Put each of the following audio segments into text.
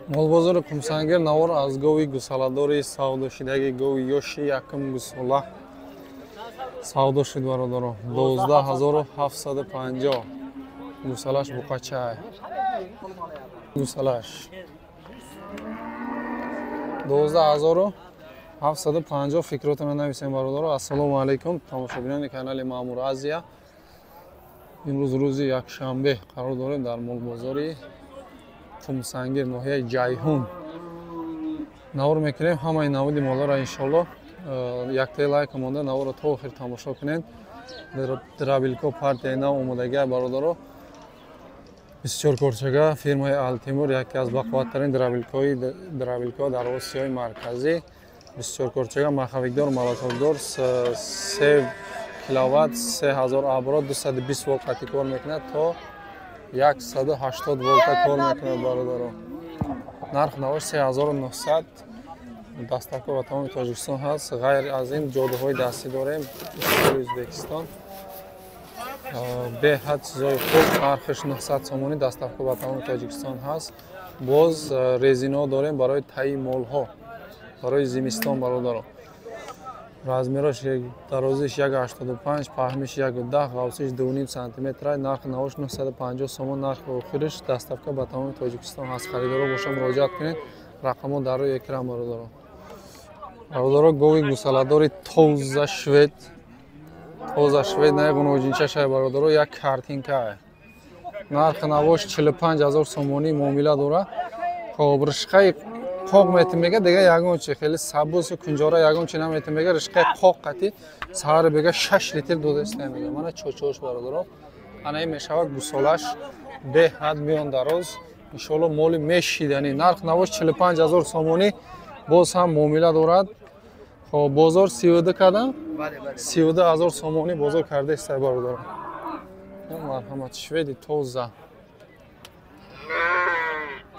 Молбозори Қумсангир навор аз гови гусаладори савдошидаги гови ёши якум гусола савдо шуд бародаро. 12750 гусалаш буқачай. Гусалаш 12750. Фикротона нависем бародаро. Ассалому алайкум тамошобинони канали Маъмур Азия. Имрӯз рӯзи якшанбе қарор дорем дар молбозори Қумсангир ноҳияи Ҷайҳун. Навор мекунем ҳамаи наводи молҳоро иншоалло. Яктаи лайк монда наворро то охир тамошо кунед. Драбилко партияи нав омодагия бародаро. 24 корчага фирмаи Алтимур яке аз бақувваттарин драбилко дар Осиёи Марказӣ. 24 корчага махавикдор, молотокдор, 3 киловатт, 3000 оборот, 220 волт қатъи кор мекунад то 180 волта кор мекунад бародаро. Нарх навош 3900. Дастакҳо ба тамоми Тоҷикистон ҳаст. Ғайр аз ин ҷодуҳои дастӣ дорем Ӯзбекистон. Беҳад чизои хуб, нархаш 900 сомонӣ, дастакҳо ба тамоми Тоҷикистон ҳаст. Боз резинаҳо дорем барои таи молҳо, барои зимистон бародаро. Размерош дарозиш 1,85, паҳмиш 1,10, ғавсиш 2,5 сантиметр. Нарх навош 950 сомон, нархи охириш. Доставка ба тамоми Тоҷикистон ҳаст. Харидоро боша муроҷиат кунед. Рақамҳо дар рӯи экран бародаро. Бародаро гови гусаладори тоза швед, тоза швед на ғуноҷинча шай бародаро, як картинка. Нархи навош 45000 сомонӣ муомила дора. Хоб ришқаи қоқ метим мега, дига ягон чи хеле сабусу кунҷора ягон чи наметим мега, ришқаи қоқ қати саҳар бега 6 литр додаиста мега. Мана чочош бародаро. Ана ин мешавад гусолаш беҳад миён дароз. Иншоалло моли мешидани. Нарх навош 45000 сомонӣ, боз ҳам муомила дорад. Хоб бозор 32 кардам? 32000 сомонӣ бозор кардаиста бародаро. Марҳамат, шведи тоза.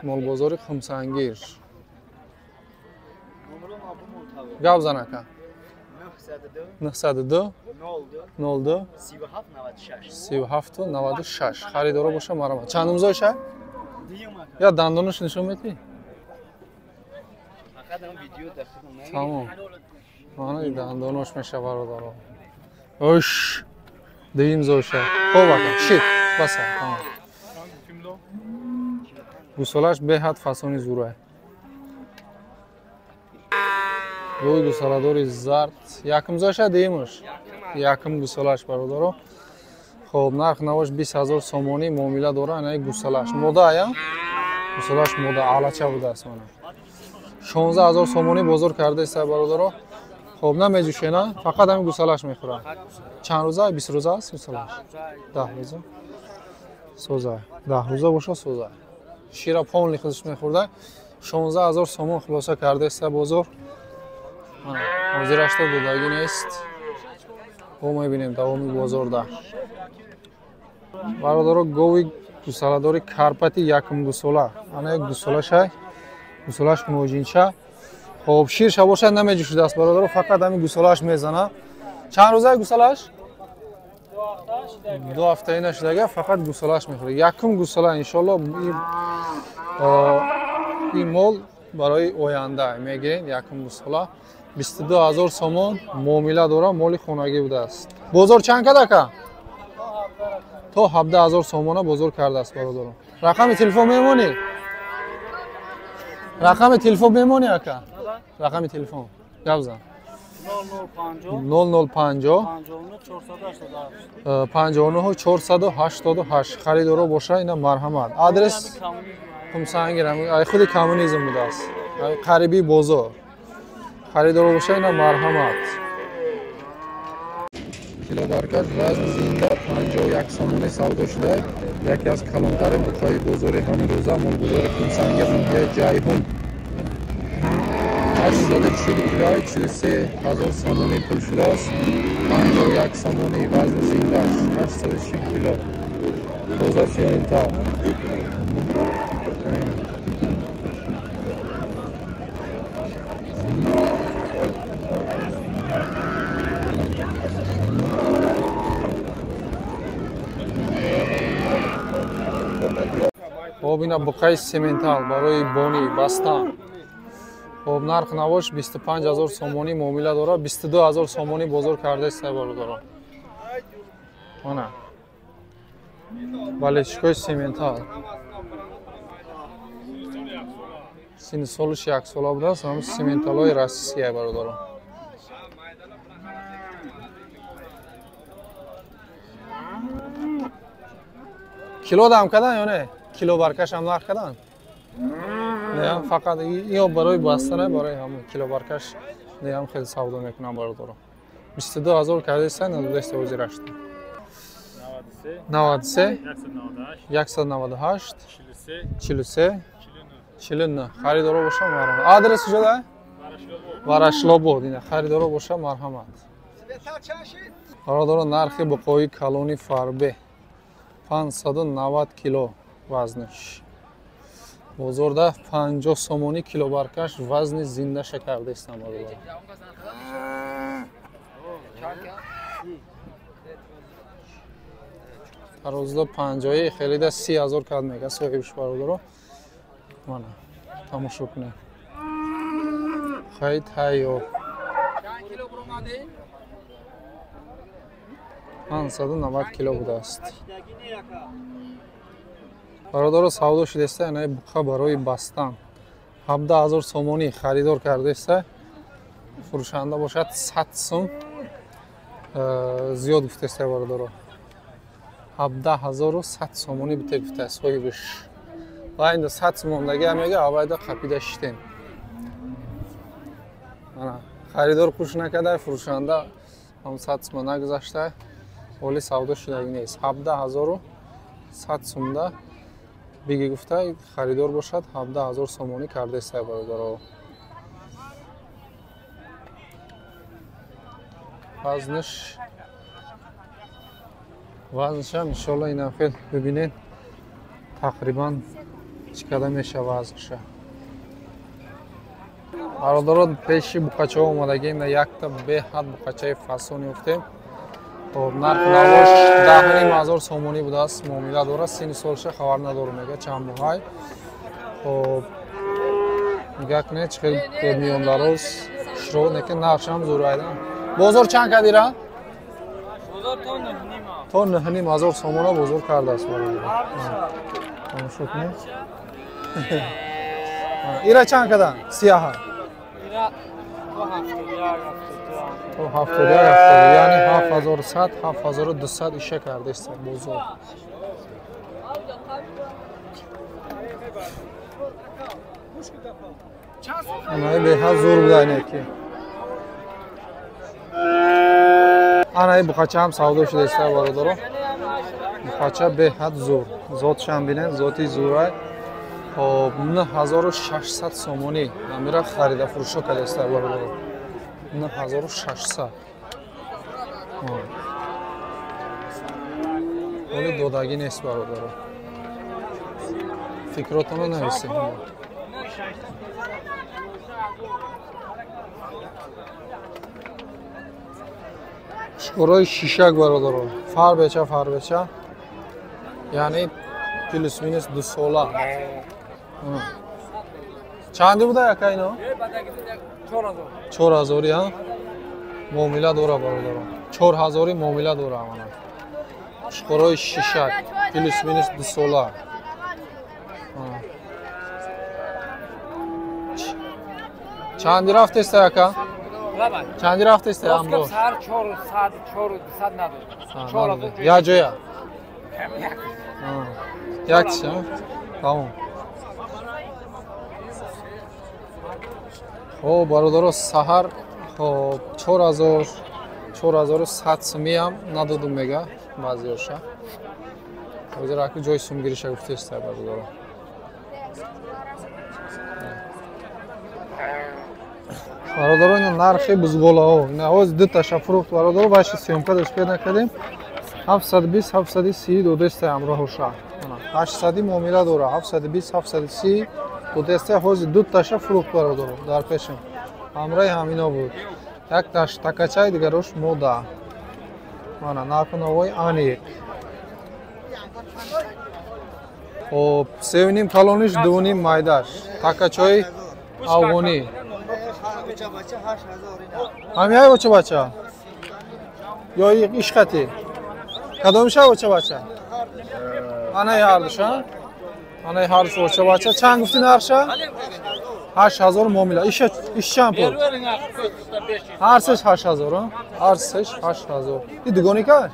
Молбозори Қумсангир. Гап зан ака. 902 02 37 96. Харидоро боша марҳамат. Чандум зоша? Я дандонаш нишон медиҳӣ? Тамом. Мана дандонош меша бародаро. Ош. Дуюм зоша. Хоб ака, шит. Баса, тамом. Гусолаш беҳад фасони зурай. Гови гусоладори зард. Якум зоша дуюмаш? Якум гусолаш бародаро. Хоб нарх навош 20000 сомонӣ муомила дора. Ана гусолаш мода ая? Гусолаш мода алача будааст мана. 16000 сомонӣ бозор кардаиста бародаро. Хоб намеҷӯше на? Фақат ҳамин гусолаш мехӯрад. Чанд рӯза? 20 рӯза аст гусолаш? 10 рӯза. Соза. 10 рӯза боша соза. Шира полни худаш мехӯрда. 16000 сомон хулоса кардаиста бозор. Ҳозирашта додагӣ нест. Бо мебинем давоми бозорда. Бародаро гови гусаладори Карпати якум гусола. Ана як гусолашай. Гусолаш муоҷинча. Хоб ширша бошад намеҷӯшидааст бародаро, фақат ҳамин гусолаш мезана. Чанд рӯза гусолаш? 2 ҳафтаи нашудага, фақат гусолаш мехӯрад. Якум гусола иншоалло ин мол барои оянда мегирем. Якум гусола 22000 сомон муомила дора, моли хонагӣ будааст. Бозор чанд кад ака? То 17000 сомона бозор кардааст бародаро. Рақами телефон мемонӣ? Рақами телефон мемонӣ ака? Рақами телефон. Гап зан. 0050 59 488. Харидоро боша ина марҳамат. Адрес Қумсангир, ай худи коммунизм будааст. Қариби бозор. Харидоро боша ина марҳамат. Килобаркаш вазн зинда 51 сомонӣ савдо шуда. Яке аз калонтарин буқҳои бозори ҳамин рӯза молбозори Қумсангир ноҳияи Ҷайҳун. 840 килои 43000 сомонӣ пул шудааст. 51 сомонӣ вазни зиндааш 840 кило. Тоза симентал. Хоб ина буқаи сементал барои бони бастан. Хоб нарх навош 25000 сомонӣ муомила дорад, 22000 сомонӣ бозор кардааст бародарон. Мана. Балечкои сементал. Сини солиш як сола будааст, ҳам сементалҳои россия бародарон. Кило дам кадан ё не? Кило баркаш ҳам нарх кадан? Не, фақат ё барои бастана, барои ҳамон кило баркаш не ҳам хеле савдо мекунам бародарон. 22000 кардааст, надодааст ҳозир рашт. 93 198 43 49. Харидоро боша марҳамат. Адрес куҷода? Варашлобод. Ина харидоро боша марҳамат. Бародарон, нархи буқои калони фарбе 590 кило вазнаш. Бозорда 50 сомонӣ килобаркаш вазни зиндаша кардаистам бародарон. Тарозда 50 хелида 30000 кад мега соҳибш бародарон. Мана тамошо кунед. Хай тайёр. 590 кило будааст. Бародаро, савдо шудааст ана буқа барои бастан. 17000 сомонӣ харидор кардааст. Фурӯшанда бошад 100 сом зиёд гуфтааст бародаро. 17100 сомонӣ бите гуфтааст соҳибаш. Ва инда 100 сомондаги мега авайда қапида шитем. Ана харидор қуш накарда, фурӯшанда ҳам 100 сом нагузашта. Ҳоли савдо шудаги нест. 17100 сомда биги гуфта харидор бошад 17000 сомонӣ кардааст бародаро. Вазнашам иншоалло инам хел бибинед тақрибан чӣ када мешава вазнаша. Бародарон, пеши буқачаҳо омадагем, якта беҳад буқачаи фасон ёфтем. Хоб нарх навош 10500 сомонӣ будааст, муомила дорад, сини солша хабар надорам мега чанд моҳай. Хоб нигоҳ кунед чӣ хел миёндароз шуро неки нархшам зӯрайда. Бозор чанд кадира? То 9500 сомона бозор кардааст бародарон. Тамошо кунед. Ира чанд кадан? Сияҳа. То 71 72, яъне 7100 7200 иша кардааст бозор. Анаи беҳад зӯр буда инаки. Анаи буқача ҳам савдо шудааст бародаро. Буқача беҳад зӯр. Зотшам бинед, зоти зӯрай. Хоб 9600 сомонӣ амира харида фурӯшо кардааст бародаро. 9600. Ҳоли додагӣ нест бародаро. Фикротонро нависед. Шкорои шишак бародаро. Фарбеча фарбеча. Яъне плюс минус 2 сола. Чанди буда яка ино? 4000 я. Муомила дора бародаро. 4000 муомила дора мана. Шкорои шишак плюс минус 2 сола. Чанди рафтеста яка? Чанди рафтеста амро? Сар 400 4200 надод. 4000. Я ҷоя. Як чӣ? Тамом. Хоб бародаро, саҳар хоб 4000 4100 сумиам надодум мега баъзеоша. Ҳозир аку ҷои сумгириша гуфтеста бародаро. Бародаро, ина нархи бузголаҳо. Ина ҳозир дуташа фурӯхт бародаро, баши съёмка дошт накардем. 720 730 додеста ҳамроҳоша. 800 муомила дора, 720 730 додеста. Ҳозир дуташа фурӯхт бародаро дар пешам. Ҳамроҳи ҳамино буд. Якташ такачаи, дигарош мода. Мана нарху навои аниқ. Хоб, 3.5 калониш, 2.5 майдаш. Такачои афғонӣ. Ҳамияй оча бача? Ё ишқати? Кадомиша оча бача? Анаи ҳардуша? Анаи ҳардуш оча бача. Чанд гуфти нархша? 8000 муомила. Иш чанд пул? Ҳар сеш 8000, ҳар сеш 8000. И дугоника?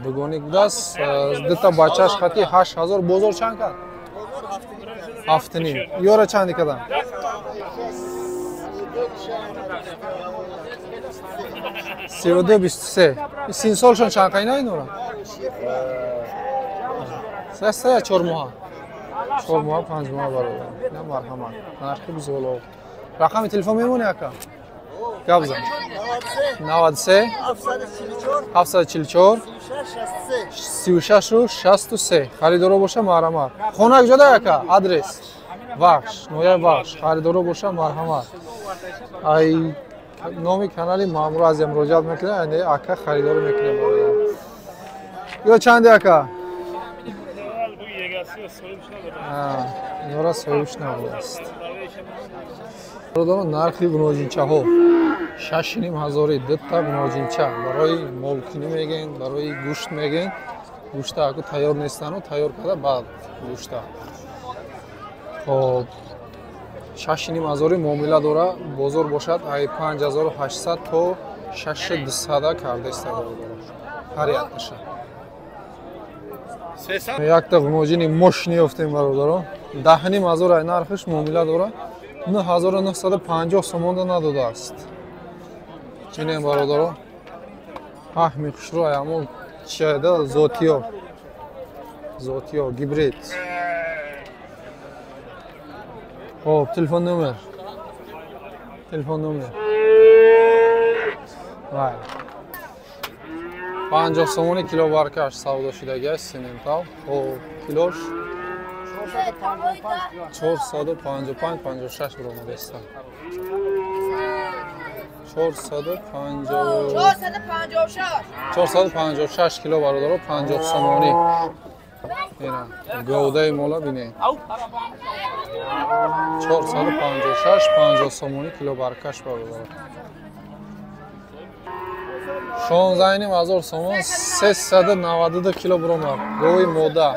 Дугоник будааст. Дута бачаш хати 8000. Бозор чанд кард? 7.5. Ёра чанди кардам? 32 23. Синсолшон чанд қайна инора? 3 4 моҳа. 4 моҳа, 5 моҳа бародар. На марҳамат. Нархи бузоло. Рақами телефон мемонӣ ака? Гап зан. 93 744 36 63. Харидоро боша марҳамат. Хона куҷода ака? Адрес. Вахш, ноҳияи Вахш. Харидоро боша марҳамат. Ай номи канали Маъмур Азия муроҷиат мекунем, ай ака харидоро мекунем бародар. Ё чанде ака? Инора соҳибш набудааст. Бародарон, нархи гуноҷинчаҳо 6.5 ҳазори дута гуноҷинча барои молкунӣ мегӯен, барои гӯшт мегӯен. Гӯшта аку тайёр нестану тайёр карда баъд гӯшта. Хоб, 6.5 ҳазори муомила дора, бозор бошад ай 5800 то 6200 кардаиста бародарон. Ҳар якташа. Якта гуноҷини мошини ёфтем бародарон. 10.5 ҳазор ай нархиш муомила дора. 9950 сомонда надодааст. Чинем бародарон. Паҳми хушрӯ ай ҳамон чида зотиё. Зотиё гибрид. Хоб, телефон номер. Телефон номер. Вай. 50 сомони кило баркаш савдо шудагиаст симентал. Хоб, килош 455 56 ромадаста. 456 кило бародаро 50 сомонӣ. Ина говдаи мола бинед. 456 50 сомонӣ кило баркаш бародаро. 16.5 ҳазор сомон 392 кило буромад. Гови мода.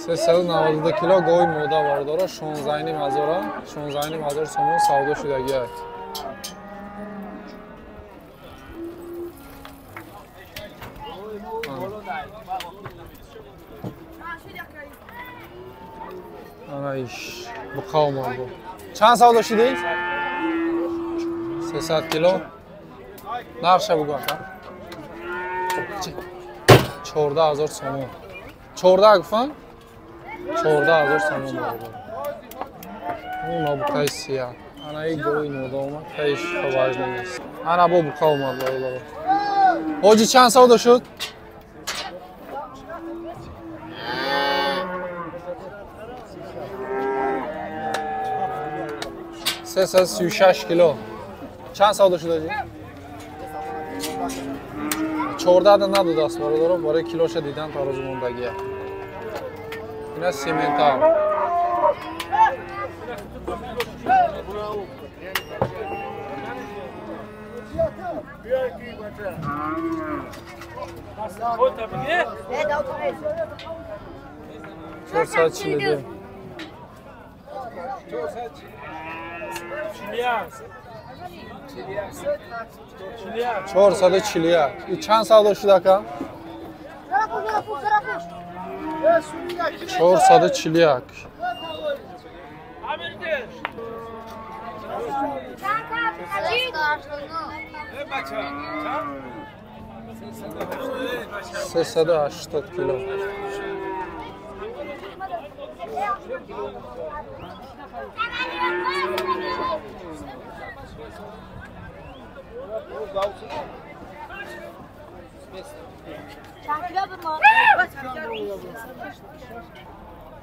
392 кило гови мода бародаро 16.5 ҳазора, 16.5 ҳазор сомон савдо шудагиаст. Ана иш буқа омад бо. Чанд савдо шудӣ? 300 кило. Нархша бугӯ ака. 14 000 сомон. 14 гуфтан? 14 000 сомон бародар. Ин буқаи сия. Ана и гови мода омад, таиш важно нест. Ана бо буқа омад бародар. Ҳоҷи чанд савдо шуд? 336 кило. Чанд савдо шуд ҳоҷи? 14 надодааст бародаро, барои килоша дидан тарозу мондагия. Ина сементал. 442. 441. И чанд савдо шуд ака? 441. 380 кило.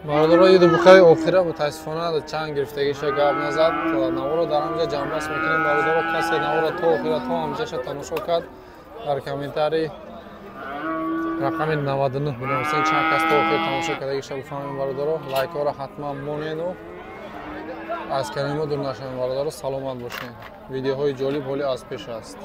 Бародаро, иду бухари охира мутаассифона чанд гирифтагиша гап назад. Наворо дар ҳамҷа ҷамъбаст мекунем. Бародаро, касе наворо то охира то ҳамҷаша тамошо кард, дар комментарий Рақами 99 бинависен, чанд кас то охир тамошо кардагиша бифаҳмем, бародаро. Лайкҳоро ҳатман монеду аз канали мо дур нашавем, бародаро. Саломат бошед. Видеоҳои ҷолиб ҳоли аз пеш аст.